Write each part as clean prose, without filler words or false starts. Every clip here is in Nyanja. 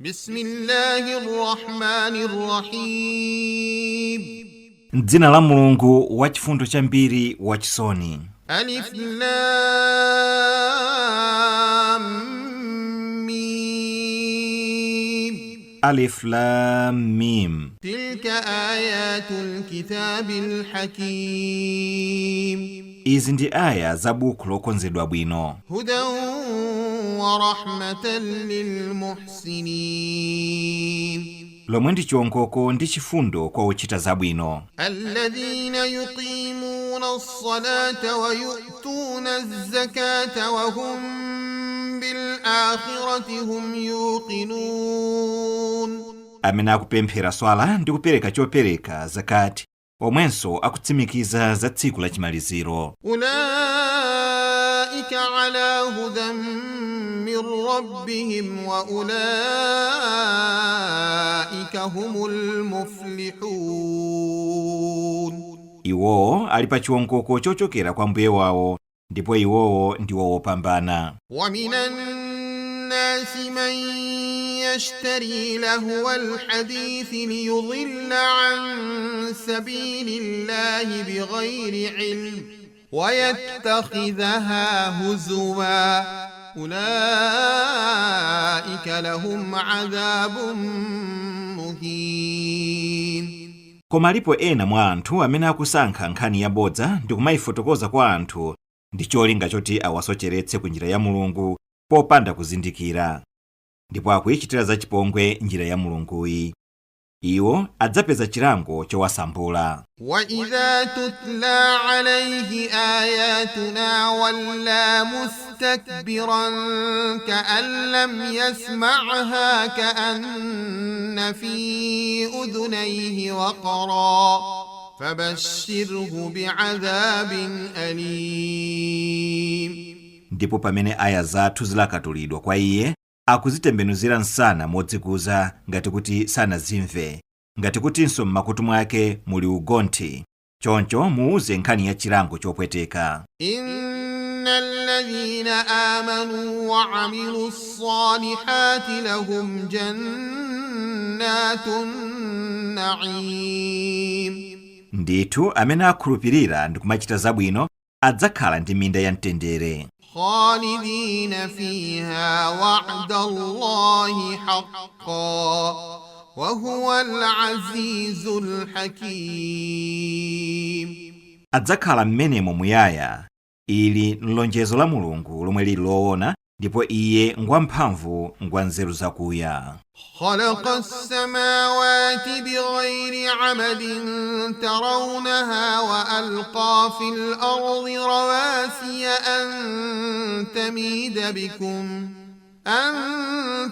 بسم الله الرحمن الرحيم. M'dzina la Mulungu wachifundo chambiri, wachisoni. ألف لام ميم. Alif Lam Mim. تلك آيات الكتاب الحكيم. Izi ndi aya za buku lokonzedwa bwino. هدى ورحمة للمحسنين. Lomwe ndi chiwongoko ndi chifundo kwa ochita zabwino. الذين يقيمون الصلاة ويؤتون الزكاة وهم بالآخرة هم يوقنون. Amene akupemphera swala ndi kupereka chopereka, zakati, omwenso akutsimikiza za tsiku lachimaliziro. أولئك على هدى من ربهم وأولئك هم المفلحون. Iwowo ali pa chiwongoko chochokera kwa Mbuye wawo, ndipo iwowo ndiwo wopambana. ومن الناس من يشتري لهو الحديث ليضل عن سبيل الله بغير علم ويتخذها هزوا، أولئك لهم عذاب مهين. Koma alipo ena mwa anthu amene akusankha nkhani yabodza ndi kumayifotokoza kwa anthu ndi cholinga choti awasocheretse ku njira ya Mulungu popanda kuzindikira, ndipo akuyichitira zachipongwe njira ya Mulunguyi. Iwo adzapeza chilango chowasambula. وإذا تتلى عليه آياتنا ولى مستكبرا كأن لم يسمعها، كأن في أذنيه وقرا، فبشره بعذاب أليم. Ndipo pamene aya zathu zilakatulidwa kwa iye, akuzitembenuzira msana modzikuza ngati kuti sanazimve, ngati kutinso m'makutu mwake muli ugonthi. Choncho muuze nkhani ya chilango chopweteka. إن الذين آمنوا وعملوا الصالحات لهم جنات النعيم. Ndithu amene akhulupirira ndi kumachita zabwino adzakhala ndi minda ya mtendere. خالدين فيها، وعد الله حقا، وهو العزيز الحكيم. Adzakhala m'menemo muyaya. Ili nlonjezo la Mulungu lomwe lili loona, ndipo iye ngwamphamvu, ngwa nzeru zakuya. خلق السماوات بغير عمد ترونها، وألقى في الأرض رواسي أن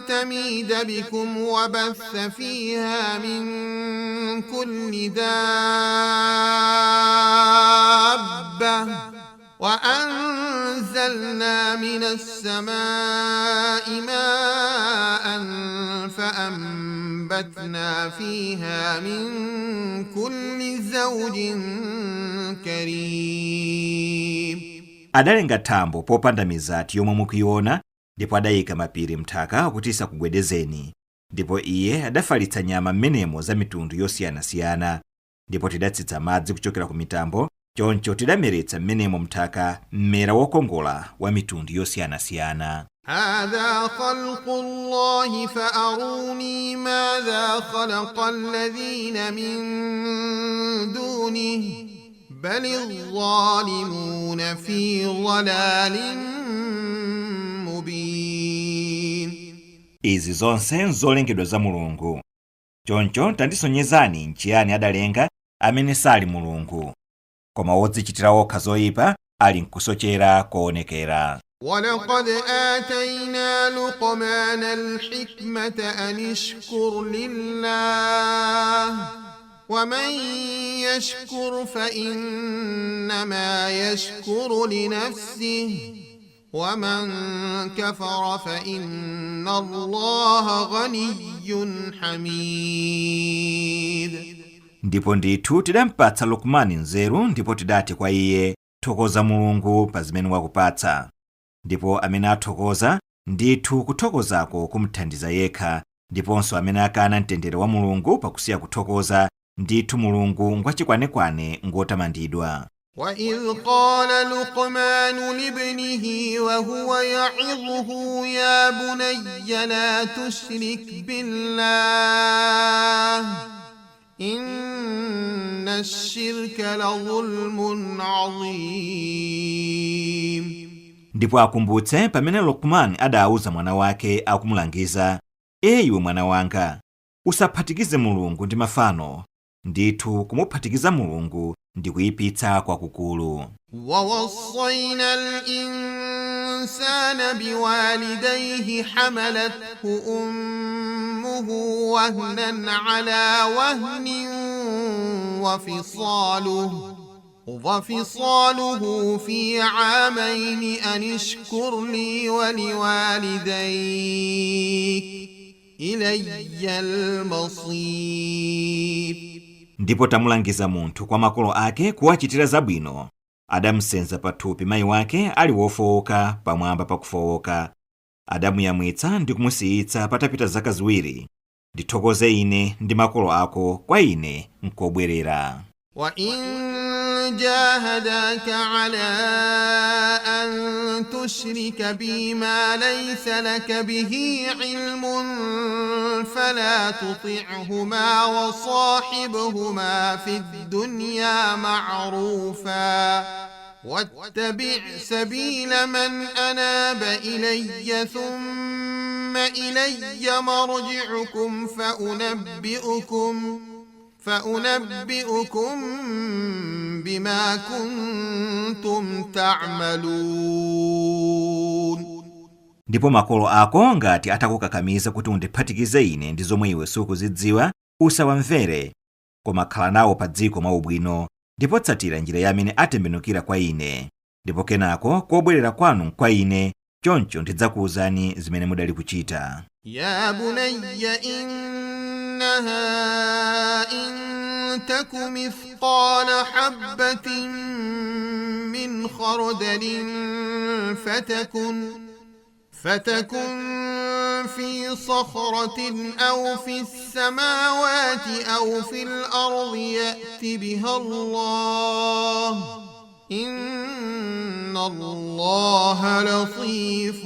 تميد بكم، وبث فيها من كل دابة، وأنزلنا من السماء ماء فأنبتنا فيها من كل زوج كريم. Adalenga thambo popanda mizati yomwe mukuiona, ndipo adayika mapiri mthaka kuti isakugwedezeni, ndipo iye adafalitsa nyama m'menemo za mitundu yosiyanasiyana, ndipo tidatsitsa madzi kuchokera ku mitambo, choncho tidameretsa m'menemo mthaka mmera wokongola wa mitundu yosiyanasiyana. هذا خلق الله، فأروني ماذا خلق الذين من دونه، بل الظالمون في ضلال مبين. Izi zonse nzolengedwa za Mulungu. Choncho tandisonyezani nchiyani adalenga amene sali Mulungu? Koma wodzichitira okha zoyipa ali nkusochera koonekera. ولقد آتينا لقمان الحكمة أن اشكر لله، ومن يشكر فإنما يشكر لنفسه، ومن كفر فإن الله غني حميد. Ndipo ndithu tidampatsa Lukumani nzeru, ndipo tidati kwa iye: "Thokoza Mulungu pa zimene wakupatsa. Ndipo amene athokoza, ndithu kuthokozako kumthandiza yekha. Ndiponso amene akana mtendere wa Mulungu pakusiya kuthokoza, ndithu Mulungu ngwachikwanekwane ngotamandidwa. وإذ قال لقمان لابنه وهو يعظه يا بني لا تشرك بالله إن الشرك لظلم عظيم. Ndipo akumbutse pamene Lukman adawuza mwana wake akumulangiza, "E iwe mwana wanga, usaphatikize Mulungu ndi mafano, ndithu kumuphatikiza Mulungu ndi kuyipitsa kwakukulu." ووصينا الإنسان بوالديه حملته أمه وهنا على وهن وفصاله في عامين أن اشكر لي ولوالديك إلي المصير. Ndipo tamulangiza munthu kwa makolo ake kuwachitira zabwino. Adamusenza pathupi mayi wake ali wofowoka pamwamba pakufowoka. Adamuyamwitsa ndi kumusiyitsa patapita zaka 2. Ndithokoze ine ndi makolo ako, kwa ine nkobwerera. وإن جاهداك على أن تشرك بي ما ليس لك به علم فلا تطعهما وصاحبهما في الدنيا معروفا واتبع سبيل من أناب إلي ثم إلي مرجعكم فأنبئكم بما كنتم تعملون. Ndipo makolo ako ngati atakukakamiza kuti undiphatikize ine ndi zomwe iwe sukuzidziwa, usawamvere, koma khala nawo pa dziko mwaubwino, ndipo tsatira njira ya amene atembenukira kwa ine, ndipo kenako kobwerera kwanu kwa ine, choncho ndidzakuwuzani zimene mudali kuchita. يا بني إنها إن تك مثقال حبة من خردل فتكن في صخرة أو في السماوات أو في الأرض يأت بها الله إن الله لطيف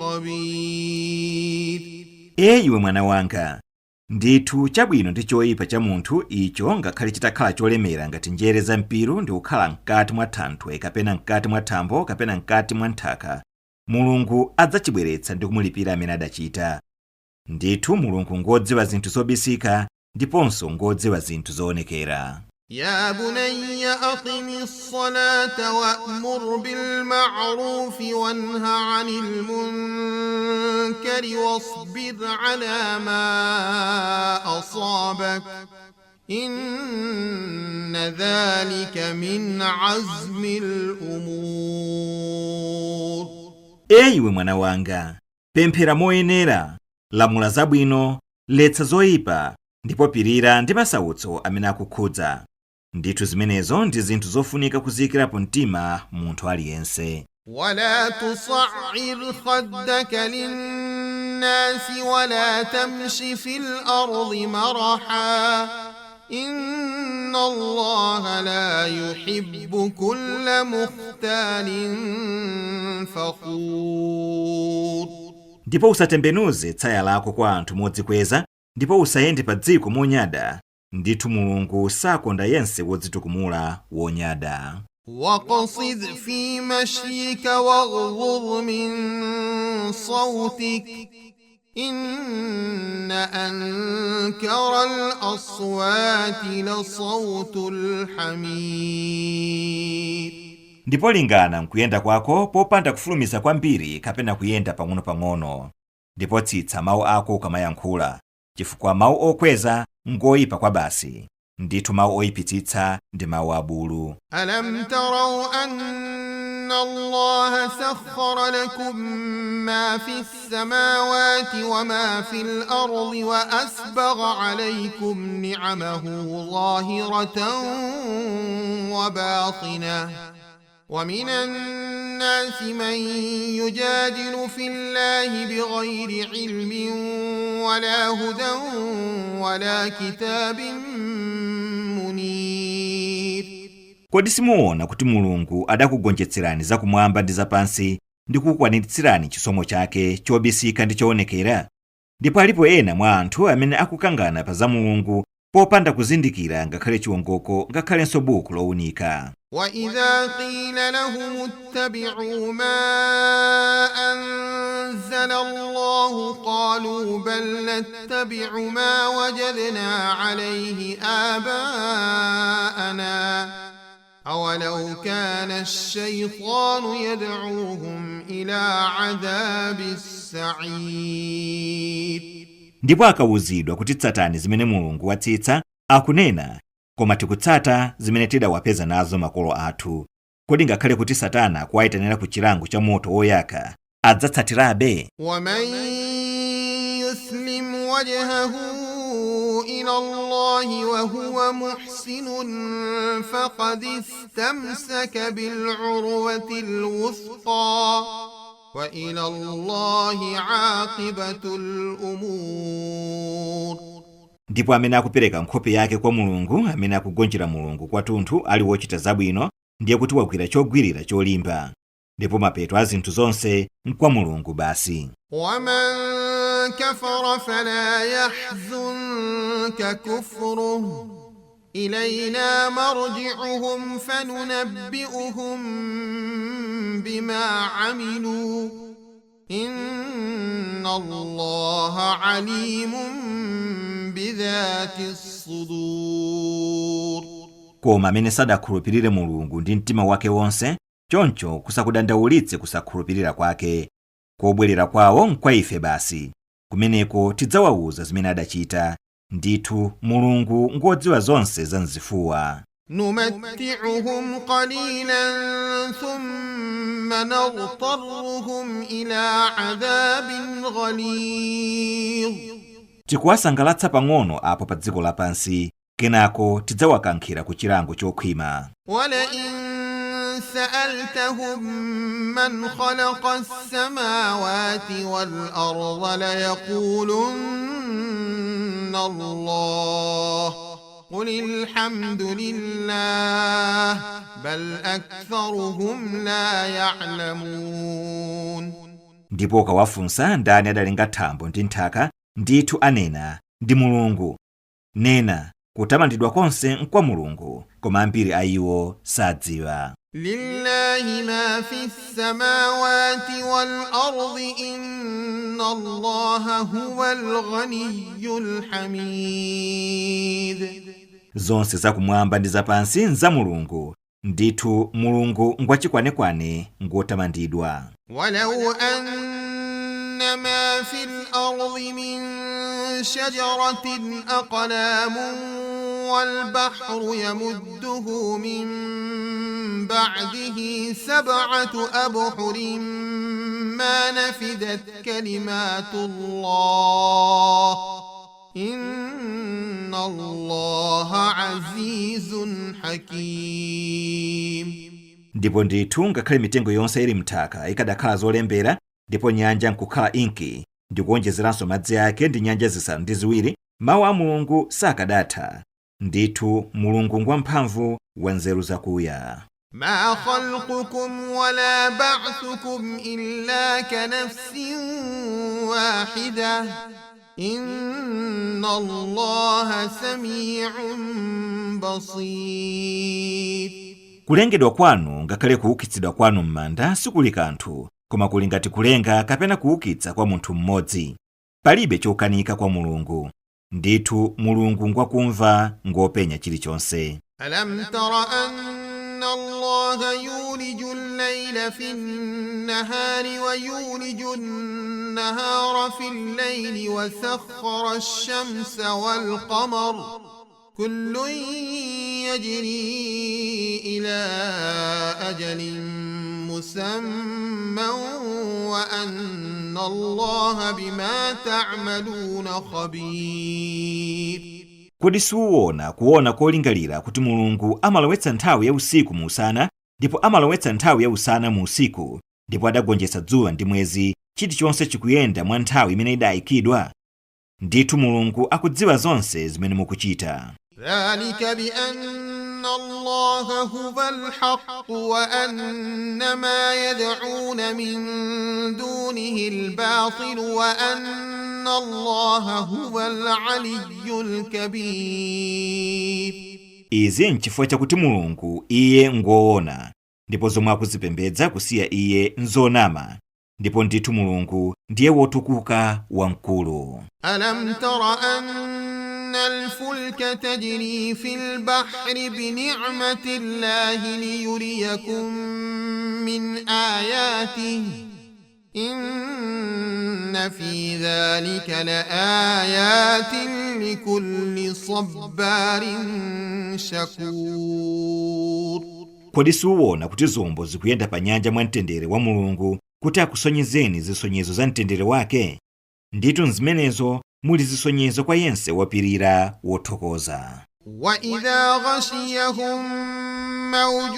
خبير. E iwe mwana wanga, ndithu chabwino ndi choyipa cha munthu icho ngakhale chitakhala cholemera ngati njere za mpiru ndi kukhala mkati mwa thanthwe kapena mkati mwa thambo kapena mkati mwa nthaka, Mulungu adzachibweretsa ndi kumulipira amene adachita. Ndithu Mulungu ngodziwa zinthu zobisika ndiponso ngodziwa zinthu zoonekera. يا بني أقم الصلاة وأمر بالمعروف وانه عن المنكر واصبر على ما أصابك إن ذلك من عزم الأمور. E iwe mwana wanga, pemphera moyenera, lamula zabwino, letsa zoyipa, ndipo pirira ndi masautso amene akukhudza. Ndithu zimenezo ndi zinthu zofunika kuziyikirapo mtima munthu aliyense. ولا تصعر خدك للناس ولا تمش في الأرض مرحا إن الله لا يحب كل مختال فخور. Ndipo usatembenuze tsaya lako kwa anthu modzikweza, ndipo usayende pa dziko monyada. Ndithu Mulungu sakonda yense wodzitukumula wonyada. وقصد في مشيك واغضض من صوتك إن أنكر الأصوات لصوت الحمير. Ndipo lingana nkuyenda kwako popanda kufulumiza kwambiri kapena kuyenda pang'ono-pang'ono. Ndipo tsitsa mawu ako ukamayankhula, chifukwa mawu okweza ngoyipa kwa basi. Ndithu mawu oyipitsitsa ndi mawu abulu. ألم تروا أن الله سخر لكم ما في السماوات وما في الأرض وأسبغ عليكم نعمه ظاهرة وباطنة ومن الناس من يجادل في الله بغير علم ولا هدى ولا كتاب منير. Kodi simuona kuti Mulungu adakugonjetserani zakumwamba ndi zapansi ndi kukwaniritsirani chisomo chake chobisika ndi choonekera? Ndipo alipo ena mwa anthu amene akukangana pa za Mulungu popanda kuzindikira ngakhale chiwongoko ngakhalenso buku lowunika. وإذا قيل لهم اتبعوا ما أنزل الله قالوا بل نتبع ما وجدنا عليه آباءنا أولو كان الشيطان يدعوهم إلى عذاب السعير. Ndipo akawuzidwa kuti tsatani zimene Mulungu watsitsa, akunena, koma tikutsata zimene tidawapeza nazo makolo athu. Kodi ngakhale kuti Satana akuwayitanira ku chilango cha moto woyaka, adzatsatirabe? ومن يسلم وجهه إلى الله وهو محسن فقد استمسك بالعروة الوثقى وإلى الله عاقبة الأمور. Ndipo amene akupereka nkhope yake kwa Mulungu, amene akugonjera Mulungu kwathunthu ali wochita zabwino, ndiye kuti wagwira chogwirira cholimba. Ndipo mapeto a zinthu zonse nkwa Mulungu basi. ومن كفر فلا يحزنك كفره إلينا مرجعهم فننبئهم بما عملوا إن الله عليم بذات الصدور. Koma amene sadakhulupirire Mulungu ndi mtima wake wonse, choncho kusakudandaulitse kusakhulupirira kwake. Kobwerera kwawo nkwa ife basi. Kumeneko tidzawawuza zimene adachita. Ndithu Mulungu ngodziwa zonse za mzifuwa. نمتعهم قليلا ثم نضطرهم إلى عذاب غليظ. Tikuwasangalatsa pang'ono apo pa dziko lapansi, kenako tidzawakankhira ku chilango chokhwima. ولئن سألتهم من خلق السماوات والأرض ليقولن الله قل الحمد لله بل أكثرهم لا يعلمون. Ndipo ukawafunsa ndani adalenga thambo ndi nthaka, ndithu anena, ndi Mulungu. Nena, kutamandidwa konse nkwa Mulungu, koma ambiri a iwo sadziwa. لله ما في السماوات والأرض إن الله هو الغني الحميد. Zonse zakumwamba ndi zapansi nza Mulungu. Ndithu Mulungu ngwachikwanekwane, ngotamandidwa. ولو أن ما في الأرض من شجرة أقلام والبحر يمده من بعده 7 أبحر ما نفدت كلمات الله إن الله عزيز حكيم. Ndipo ndithu ngakhale mitengo yonse ili mthaka ikadakhala zolembera, ndipo nyanja nkukhala inki, ndikuonjezeranso madzi ake ndi nyanja 7, mawu a Mulungu sakadatha. Ndithu Mulungu ngwamphamvu, wa nzeru zakuya. ما خلقكم ولا بعثكم إلا كنفس واحدة إن الله سميع بصير. Kulengedwa kwanu ngakhale kuukitsidwa kwanu m'manda sikuli kanthu, koma kuli ngati kulenga kapena kuukitsa kwa munthu mmodzi. Palibe chokanika kwa Mulungu. Ndithu Mulungu ngwakumva, ngopenya chilichonse. ألم تر أن الله يولج الليل في النهار ويولج النهار في الليل وسخر الشمس والقمر كل يجري إلى أجل مسمى وأن الله بما تعملون خبير. Kodi suwona kuona kolingalira kuti Mulungu amalowetsa nthawi ya usiku mu usana, Ndipo amalowetsa nthawi ya usana mu usiku, ndipo adagonjetsa dzuwa ndi mwezi, chilichonse chikuyenda mwa nthawi imene idayikidwa? Ndithu Mulungu akudziwa zonse zimene mukuchita. ذلك بأن الله هو الحق وأن ما يدعون من دونه الباطل وأن الله هو العلي الكبير. Izi nchifukwa chakuti Mulungu iye ngoona, ndipo zomwe akuzipembedza kusiya iye nzonama, ndipo ndithu Mulungu ndiye wotukuka, wamkulu. ألم تر أن الفلك تجري في البحر بنعمة الله ليريكم من آياته إن في ذلك لآيات لكل صبار شكور. Kodi siuwona kuti zombo zikuyenda pa nyanja mwa mtendere wa Mulungu kuti akusonyezeni zisonyezo za mtendere wake? Ndithu mzimenezo muli zisonyezo kwa yense wopirira, wothokoza. وإذا غشيهم موج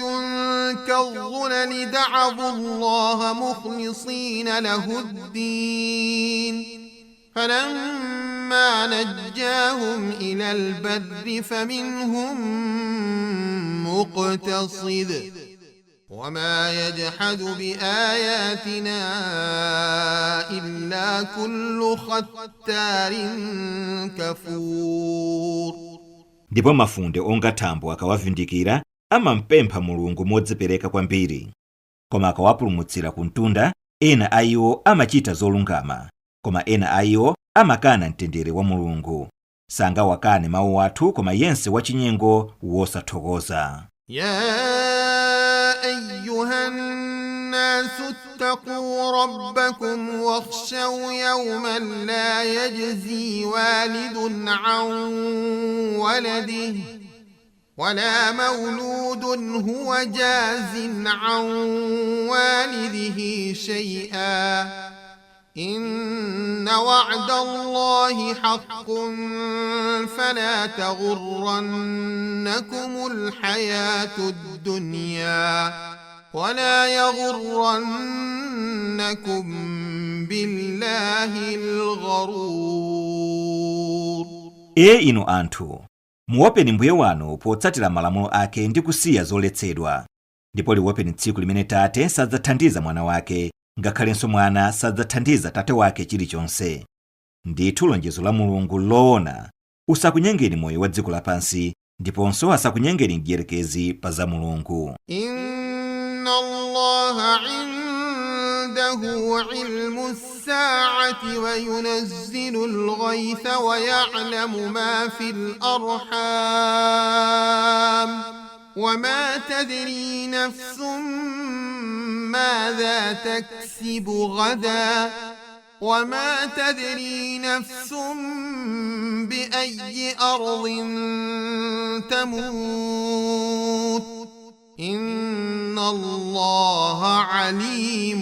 كالظلل دعوا الله مخلصين له الدين فلما نجاهم إلى البر فمنهم مقتصد وما يجحد بآياتنا إلا كل ختار كفور. Ndipo mafunde onga thambo akawavindikira, amampempha Mulungu modzipereka kwambiri. Koma akawapulumutsira ku mtunda, ena a iwo amachita zolungama, koma ena a iwo amakana mtendere wa Mulungu. Sangawakane mawu athu koma yense wachinyengo, wosathokoza. يا أيها الناس اتقوا ربكم واخشوا يوما لا يجزي والد عن ولده ولا مولود هو جاز عن والده شيئا إن وعد الله حق فلا تغرنكم الحياة الدنيا ولا يغرنكم بالله الغرور. Ee inu anthu, muopeni Mbuye wanu potsatira malamulo ake ndi kusiya zoletsedwa. Ndipo liwopeni tsiku limene tate sadzathandiza mwana wake, ngakhalenso mwana sadzathandiza tate wake chilichonse. Ndithu lonjezo la Mulungu loona. Usakunyengeni moyo wa dziko lapansi, ndiponso asakunyengeni mdierekezi pa za Mulungu. إن الله عنده علم الساعة وينزل الغيث ويعلم ما في الأرحام وما تدري نفس ماذا تكسب غدا وما تدري نفس بأي أرض تموت إن الله عليم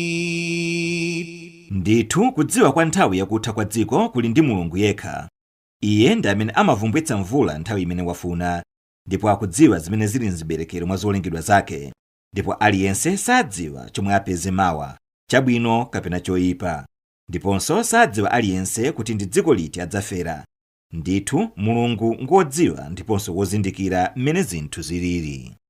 خبير. Ndithu kudziwa kwa nthawi yakutha kwa dziko kuli ndi Mulungu yekha. Iye ndi amene amavumbwitsa mvula nthawi imene wafuna, ndipo akudziwa zimene zili mziberekero mwa zolengedwa zake. Ndipo aliyense sadziwa chomwe apeze mawa, chabwino kapena choyipa, ndiponso sadziwa aliyense kuti ndi dziko liti adzafera. Ndithu Mulungu ngodziwa ndiponso wozindikira mmene zinthu zilili.